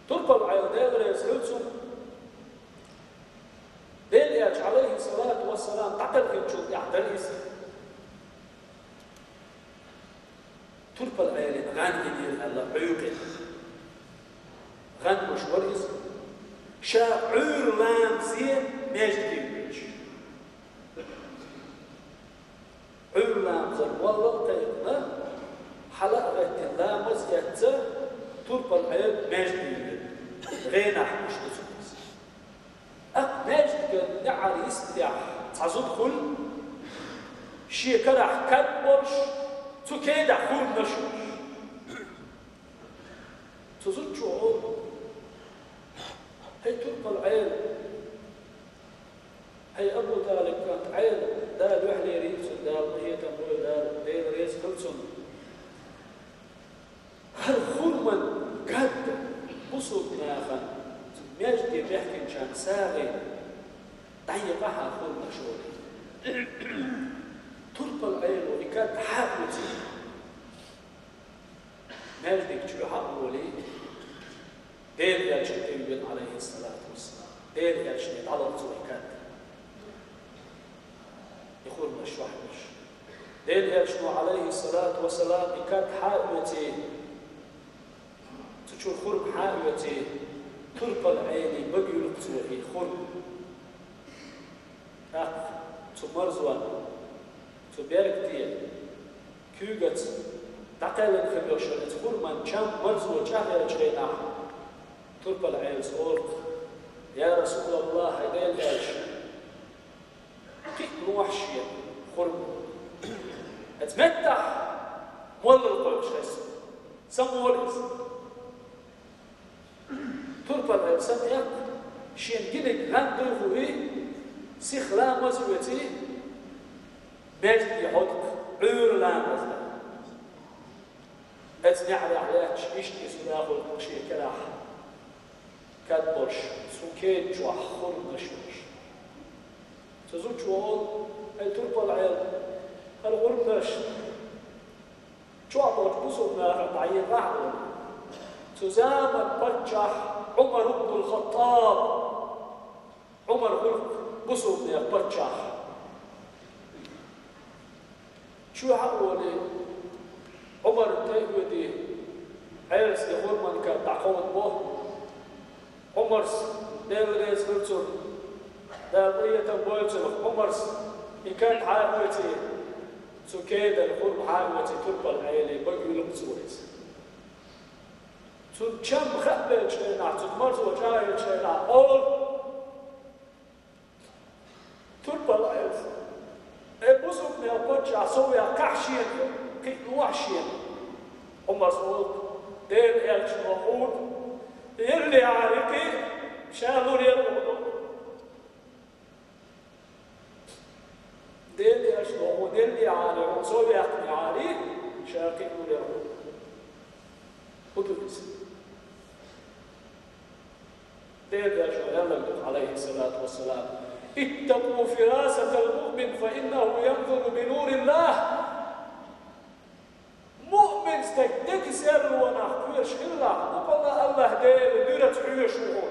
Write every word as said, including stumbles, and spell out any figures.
Турпал-Ӏела, Дела реза хилва цунна, Делан Элча, Ӏалайхи ссалату вассалам, дӀакхелхинчул тӀехьа дара иза. Турпал-Ӏелин гӀан йинера аьлла, Ӏуьйкъе. ГӀан гуш вара иза. Ша Ӏуьйра ламазе маьждиге воьдуш. Ӏуьйра ламазан молла а кхайкхина, хьала а гӀеттина, ламаз а эцна, Турпал-Ӏела маьждиге воьду. ГӀенахь гуш ду цунна иза. ТӀаккха маьждиган неӀаран йистехь цхьа зуда хуьлу, шен карахь кад болуш, цу кедахь хурманаш йолуш. Цу зудчо олу: «ХӀей, Турпал-Ӏела, хӀей, Абу ТӀалиб кӀант Ӏела, Дала юьхь лерийла цунна, Дала къинхетам бойла, Дала, Дела реза хила цунна. ХӀара хурман кад бусулба нахана, цу маьждиге баьхкинчарна сагӀина дӀаекъахьа хурманаш олий». Турпал-Ӏело и кад хьа а оьций, маьждиг чу хьа а волий, Делан Элчанна тӀе веана, Ӏалайхи ссалату вассалам. Делан Элчане дӀалара цо и кад. И хурманаш чохь йолуш. Делан Элчано, Ӏалайхи ссалату вассалам, и кад хьа а оьций, цу чуьра хурма хьа а оьций, Турпал-Ӏелин бага юьллу цо и хурма. ТӀаккха цу марзонна, цу бергте, куьйгаца дӀакхелхина хилла йолуш йолу оцу хурман чам марзо чӀагӀъеллачу хенахь, Турпал-Ӏелас олу: «Я РасулаллахӀ, хӀай Делан Элча, кхиъна лохьа шена хурма. Оцу меттахь молла кхойкхуш хеза, самаволу иза». Турпал-Ӏела самаэккха, шена гинарг гӀан дуьйхий, сиха ламаз а оьций, маьждиге хьокху, Ӏуьйра ламаз дан. Оцу неӀарехь лаьтташ, иштта иза хӀума хуьлу шен карахь кад болуш, цу кеда чохь хурманаш йолуш. Цу зудчо олу: «ХӀей, Турпал-Ӏела, хӀара хурманаш чохь болчу бусулба нахана дӀаекъахьа», олий. Цу заманан паччахь Ӏумар ибн ал-ХаттӀаб, Ӏумар хуьлу бусулба нехан паччахь. Чу хьа а волий, Ӏумарна тӀе а воьдий, Ӏелас и хурман кад дӀакховдабо. Ӏумарс, Дела реза хила цунна, Дала къинхетам бойла цунах, Ӏумарс и кад хьа а оьций, цу кедара хурма хьа а оьций, Турпал-Ӏелин бага юьллу цо иза. Цунна чам хаабеллачу хенахь, цунна марзо чӀагӀъеллачу хенахь олу Турпал-Ӏелас: «Эй, бусулба нехан паччахь, со ваьккхахьа шена, кхиъна лохьа шена». Ӏумарс олу: «Делан Элчано хьуна еллехьара кхин а ша лур яра хьуна». Делан Элчано хьуна еллехьара, хьуна со ваьккхинехьара, ша кхин а лур яра хьуна. ХӀун ду иза? Делан Элчано аьлларг ду, Ӏалайхи ссалату вассалам: «اتقوا فراسة المؤمن فإنه ينظر بنور الله». Муъмин стаг дега серлонах кхоьруш хилалахь, бакъалла АллахӀ Делан нуьраца хьоьшу хьо.